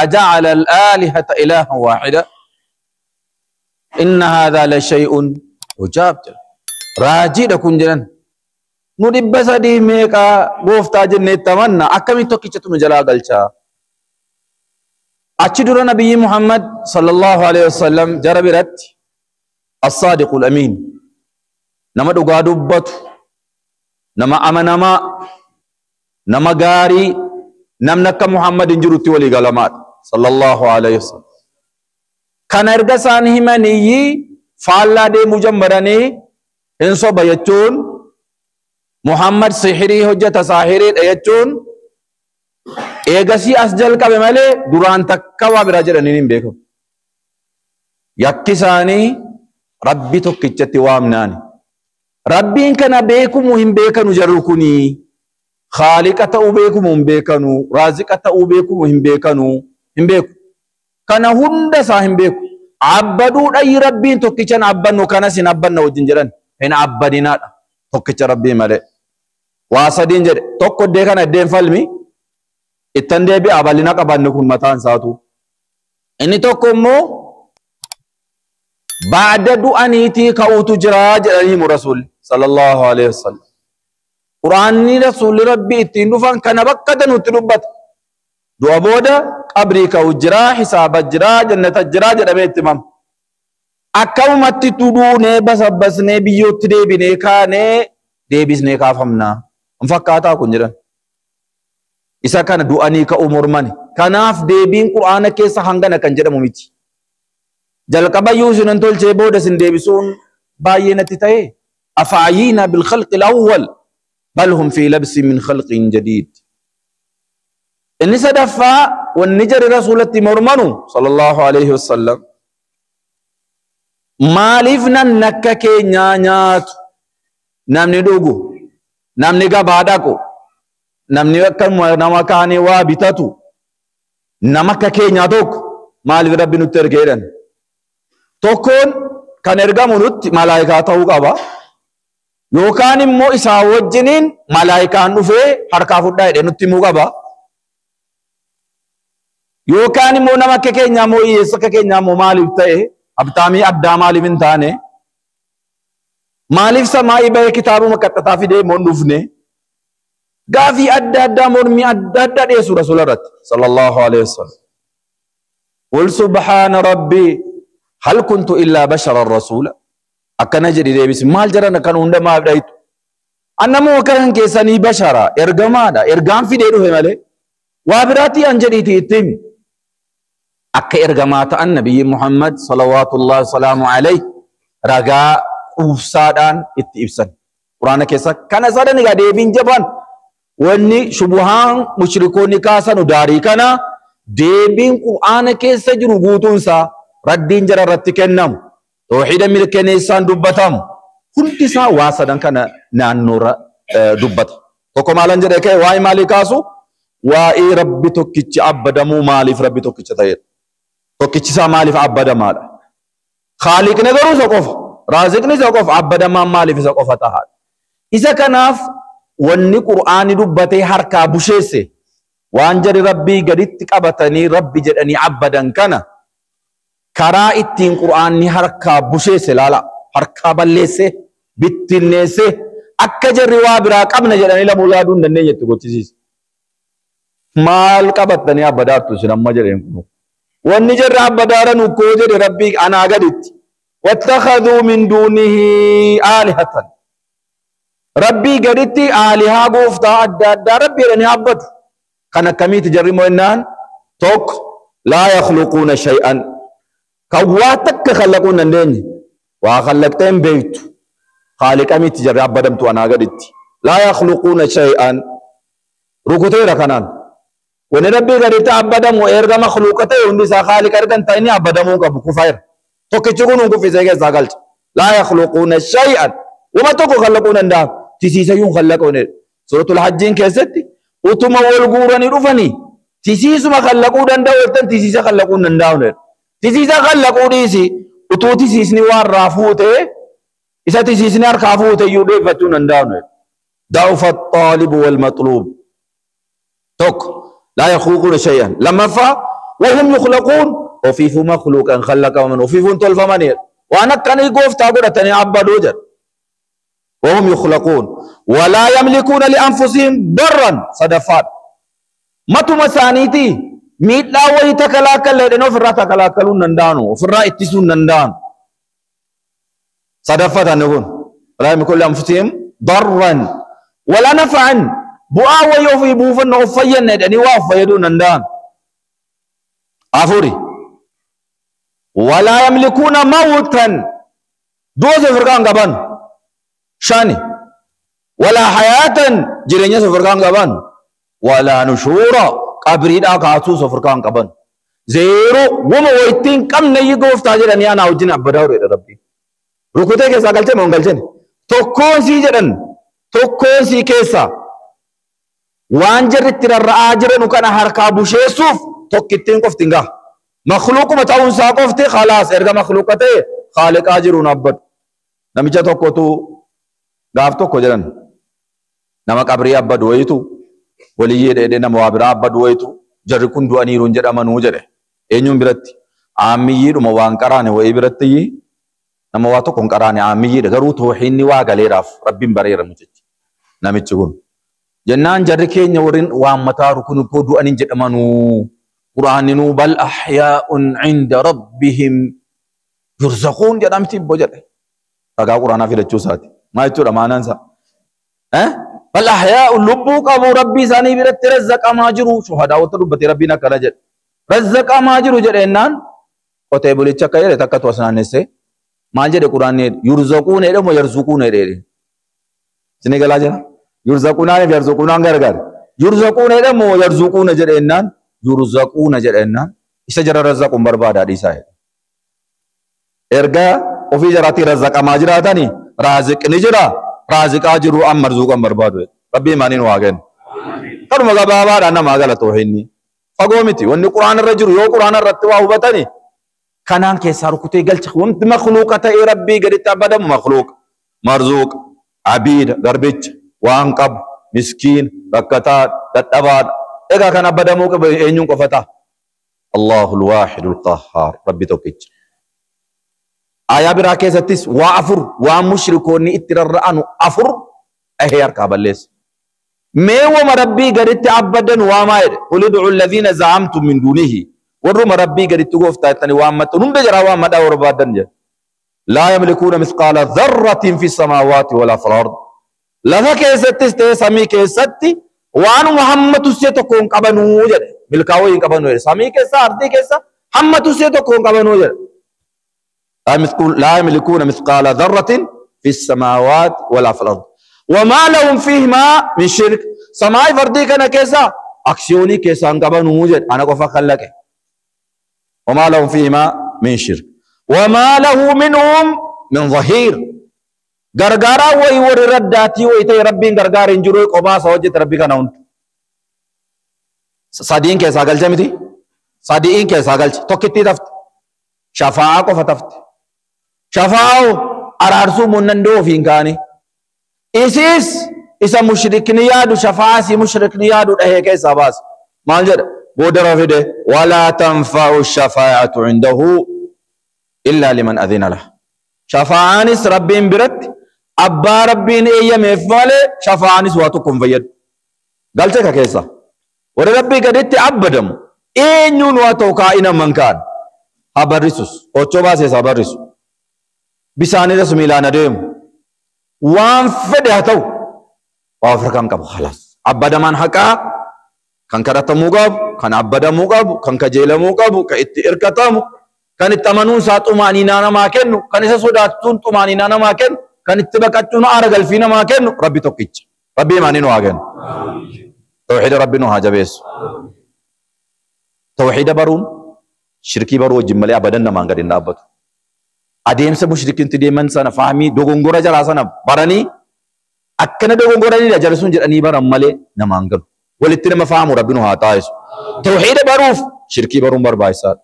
أجعل الآلهة إلها واحدة إن هذا لشيء عجاب. Raajiidha kun jedhan. Nu 300 meeqa gooftaa jennee tamanna akkamitti tokkichatu nu jalaa galchaa? Achi dura Nabiyyi Muhammad sallallahu alaihi wasallam jara biratti as-saadiqul amiin, nama dhugaa dubbatu, nama amanamaa, nama gaarii, namni akka Muhammad hin jirutti walii galamaadha sallallahu alaihi wasallam. Kana erga isaan himaniyyi faallaa deemuu jammaranii hin soba jechuun, Muhammad sihirii hojjeta, saahiriidha jechuun eegasii as jalqabe malee duraan takka waa biraa jedhanii hin beekamu. Yakki isaanii Rabbi tokkichatti waamnaani. Rabbiin kana beekumu hin beekanu jarru kunii. Khaaliqa ta'uu beekumu hin beekanu, raaziqa ta'uu beekumu hin beekanu, hin beeku. Kana hunda isaa hin beeku. Abbaduudhayi Rabbiin tokkichan abbannu kanas hin abbanna wajjin jedhan hin abbadinaadha. Tokkicha Rabbii malee. Waa sadiin jedhe. Tokko iddee kana iddeen falmi ittan deebi'a bal'ina qabanne kun mataan isaatu. Inni tokko immoo baada du'aniitii ka'uutu jira jedhanii himu Rasuulli sallallahu alaihi wasallam. Quraanni Rasuulli Rabbii ittiin dhufan kana bakka danuutti dubbata. Du'a booda qabrii ka'u jira, hisaaba jira, jannata jira jedhamee itti himama. Akkamumatti tuduunee basabbasnee biyyootti deebinee kaanee deebisnee kaafamna. Hin fakkaataa kun jedhan. Isa kana du'anii ka'uu mormani. Kanaaf deebiin Quraana keessa hangana kan jedhamu miti. Jalqaba iyyuu isin hin tolchee booda isin deebisuun baay'ee natti ta'e. Afa'ayyina bil khalqil awwal bal hum fi labsin min khalqin jadiid. Inni sadaffaa wanni jarri Rasuulatti mormanu sallallahu alaihi wasallam maaliif namni akka keenyaa nyaatu, namni dhugu, namni gabaa dhaqu, namni akka nama kaanii waa bitatu, nama akka keenyaa tokko maaliif Rabbi nutti ergee jedhan? Tokkoon kan ergamu nutti malaayikaa ta'uu qaba. Yookaan immoo isaa wajjiniin malaayikaan dhufee harkaa fudhaa jedhee nutti himuu qaba. Yookaan immoo nama akka keenyaa immoo hiyyeessa akka keenyaa immoo maaliif ta'e, habtaamii addaa maaliif hin taane, maaliif samaa'ii bahee kitaabuma qaxxataa fidee immoo hin dhufne, gaafii adda addaa mormii adda addaa dhiyeessu Rasuula irratti sallallahu alaihi wasallam. Qul subhaana rabbii hal kuntu illaa basharan rasuula. Akkana jedhi deebisi, maal jedhan kan hunda maaf dhayitu? Annamoo kan keessanii bashara, ergamaadha, ergaan fidee dhufe malee waa biraatti an jedhiiti itti himi. Akka ergamaa ta'an Nabiyyi Muhammad salawaatullahi salaamu alayhi ragaa quubsaadhaan itti ibsan. Quraana keessa kana sadan egaa deebiin jabaan wanni shubuhaan mushrikoonni kaasanu daarii kana deebiin Quraana keessa jiru guutuunsaa raddiin jara irratti kennamu, tawhiida mirkaneessaan dubbatamu hundi isaa waa sadan kana naannoorra dubbata. Tokko maalan jedhee ka'e waa'ee maalii kaasu? Waa'ee Rabbi tokkichi abbadamuu maaliif Rabbi tokkicha ta'edha? Tokkichi isaa maaliif abbadamaadha? Khaaliqni garuu isa qofa, raaziqni isa qofa, abbadamaan maaliif isa qofa tahaadha? Isa kanaaf wanni Qur'aanni dubbatee harkaa busheesse waan jarri Rabbii gaditti qabatanii Rabbi jedhanii abbadan kana karaa ittiin Qur'aanni harkaa busheesse laala, harkaa balleesse, bittinneesse, akka jarri waa biraa qabna jedhanii lamuu yaaduu hin dandeenye itti gochisiise. Maal qabattanii abbadaattu isin amma jedheen kun? Wanni jarri abbadaaran ukkoo jedhe Rabbii anaa gaditti. Wattakhadhuu min duunihi aalihatan. Rabbii gaditti aalihaa gooftaa adda addaa Rabbi jedhanii abbadu. Kan akkamiiti jarri immoo innaan? Tokko laa yakhluquuna shay'an. Kan waa takka khallaquu hin dandeenye. Waa khallaqtee hin beektu. Khaaliqa miti jarri abbadamtu anaa gaditti. Laa yakhluquuna shay'an. Rukuteera kanaan. Wanni Rabbii gaditti abbadamu erga makhluuqa ta'e hundi isaa khaaliqa erga hin ta'in abbadamuu qabu kufeera. Tokkichi kun hin kuffisee keessaa galcha. Laa yakhluquuna shay'an. Wama tokko khallaquu hin danda'an. Tisiisayyuu hin khallaquu hin jedhu. Suuratul Hajjiin keessatti utuma wal guuranii dhufanii tisiisuma khallaquu danda'u jettan tisiisa khallaquu hin danda'u jedhu. Tisiisa khallaquu dhiisi utuu tisiisni waan irraa fuutee isa tisiisni harkaa fuute iyyuu deeffachuu hin danda'u jedhu. Da'ufa xaalibu wal maxluub. Tokko laa yakhluquuna shay'an. Lammaffaa وهم يخلقون وفيف مخلوقا خلق من وفيف تلفمني وانا كان يغوفتا غدتني عبدو جد وهم يخلقون ولا يملكون لانفسهم ضرا صدفات متو مسانيتي ميدلا وي تكلاكل لدنو فرا تكلاكلون نندانو فرا اتسون نندان صدفات نقول ولا يملكون لانفسهم ضرا ولا نفعا بؤا ويوفي بوفن وفين ندني وافيدون نندان افوري ولا يملكون موتا دوز فرقان غبان شاني ولا حياة جرينيا سفرقان غبان ولا نشورا قبري دا كاسو سفرقان غبان زيرو وما ويتين كم ني غوفتا جدني انا وجن ابداو ربي ركوتي كيسا غلچه مون غلچه tokkoon sii jedhan tokkoon sii keessa waan jarri itti rarra'aa jiranu kana harkaa busheessuuf tokkittiin qofti hin gaha. Makhluuquma ta'uun isaa qofti khalaas erga makhluuqa ta'e khaaliqaa jiruun abbadu. Namicha tokkotu gaaf tokko jedhan nama qabrii abbadu wayitu waliyyee dheedhee nama waa biraa abbadu wayitu jarri kun du'aniiruun jedhamanuu jedhe. Eenyuun biratti? Aammiyyiidhuma waan qaraane wayii biratti nama waa tokko hin qaraane aammiyyiidha garuu tooxiinni waa galeeraaf rabbiin bareera mucichi namichi kun. Jennaan jarri keenya warreen waan mataaru kun koo du'aniin jedhamanuu quraanninuu bal ahyaa'un inda rabbihim yurzaquun jedhamti ibbo jedhe. Ragaa quraanaa fidachuu isaati. Maal jechuudha maanaan isaa? Bal ahyaa'un lubbuu qabu rabbii isaanii biratti razzaqamaa jiru shuhadaa'ota dubbatee rabbiin akkana jedhe. Razzaqamaa jiru jedheennaan qotee bulicha akka jedhe takka tu as naannessee maal jedhe quraanni yurzaquun jedhamu yarzuquun jedhe. Isin galaa jira? Yurzaquunaan fi yarzuquunaan gargar. Yurzaquun jedhamu yarzuquuna jedheennaan yurzaquuna jedheennaan isa jara razzaquun barbaadaa dhiisaa jedhe. Erga ofii jaraatti razzaqamaa jiraatanii raaziqni jira raaziqaa jiru amma marzuuqan barbaadu jedhe. Rabbii imaaniin waa kennu. Kanuma gabaabaadhaan namaa gala toohinni. Fagoo miti wanni quraana irra jiru yoo quraana irratti waa hubatanii kanaan keessaa rukutee galcha wanti makhluuqa ta'ee rabbii gaditti abadamu makhluuqa marzuuqa abiida garbicha waan qabu miskiin rakkataa dadhabaadha. Egaa kan abadamuu qabu eenyuun qofa ta'a? Allahul waahidul qahhaar rabbi tokkicha. Aayaa biraa keessattis waa afur waan mushrikoonni itti rarra'anu afur dhahee harkaa balleessa. Mee wama rabbii gaditti abadan waamaa jedhe qul ud'u alladhiina za'amtum min duunihi warruma rabbii gaditti gooftaa jettanii waammattan hunda jaraa waammadhaa barbaadan jedhe. Laa yamlikuuna mithqaala dharratin fi samaawaati walaa fil ard. Lafa keessattis ta'e samii keessatti waanuma hammatu see tokko hin qabanuu jedhe. Milkaa'uu hin qabanuu jedhe. Samii keessa ardii keessa hammatu see tokko hin qabanuu jedhe. لا يملكون مثقال ذرة في السماوات ولا في الأرض وما لهم فيهما من شرك. سماي فردي كان كيسا أكسيوني كيسا انقبنوا وجد أنا قفا خلقه وما لهم فيهما من شرك وما له منهم من ظهير. غرغارا ويور رداتي ويتي ربي غرغار انجرو قبا سوجت ربي كان هون صادين كيسا قلت صادين كيسا قلت توكتي تفت شفاعة قفا تفت شفاعة أرارسو منندو فين كاني إسيس إسا مشرك نيادو شفاعة سي مشرك نيادو ده كيسا باس مالجر بودر فيده ولا تنفع الشفاعة عنده إلا لمن أذن له. شفاعانس ربين برت أبا ربين إيام إفمالي شفاعانس واتكم فيد قالتك كيسا وربي قدت أبدم إنيون واتوكا من كان هبرسوس أوتشوباسيس هبرسو بساني رسمي لا ندم وان فده تو وافركان كم خلاص أبدمان حقا كان كرتمو قاب كان أبدمو قاب كان كجيلمو قاب كإتئركتامو كان التمنون سات أمانينا ما كنو كان إسا صداتون أمانينا ما كنو كان اتبكتون أرجل فينا ما كنو ربي توكيتش ربي مانينو أجن توحيد ربي نوها جبيس توحيد برون شركي برو جمالي أبدا ما قدرنا أبد أديم سمشركين تديمن سنة فهمي دوغونغورا جرا سنة براني أكنا دوغونغورا ني جرسون جراني برام مالي نمانغل ولتنا ما فهموا ربي نوها تايس توحيد بروف شركي برون بربايسات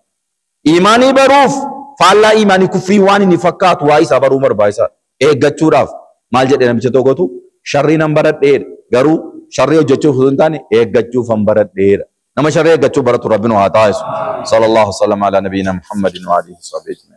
إيماني بروف فالله إيماني كفري واني نفكات وايسا برو مربايسا إيه قتشوراف مال جد أنا بجتو قتو شري نمبرت دير غرو شري وجتشو خذنتاني إيه قتشو فمبرت دير Nama sharrii eeggachuu baratu Rabbi nu haa taasisu. Sallallahu alaihi wa sallam ala nabiyina Muhammadin wa alihi wa sahbihi.